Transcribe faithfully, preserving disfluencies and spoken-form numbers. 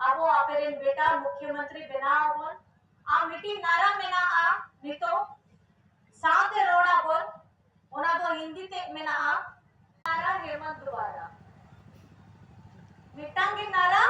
ᱟᱵᱚ ᱟᱯᱮᱨᱮᱱ ᱵᱮᱴᱟ ᱢᱩᱠᱷᱭᱚᱢᱚᱱᱛᱨᱤ ᱵᱮᱱᱟᱣ ᱟᱵᱚᱱ᱾ ᱟᱨ ᱢᱤᱫᱴᱤᱡ ᱱᱟᱨᱟ ᱢᱮᱱᱟᱜᱼᱟ ᱱᱤᱛᱚᱜ, ᱥᱟᱶᱛᱮ ᱨᱚᱲ ᱟᱵᱚᱱ, ᱚᱱᱟ ᱫᱚ ᱦᱤᱱᱫᱤ ᱛᱮ ᱢᱮᱱᱟᱜᱼᱟ, ᱱᱟᱨᱟ ᱦᱮᱢᱚᱱᱛ ᱫᱩᱣᱟᱨᱟ᱾ ᱢᱤᱫᱴᱟᱝ ᱜᱮ ᱱᱟᱨᱟ,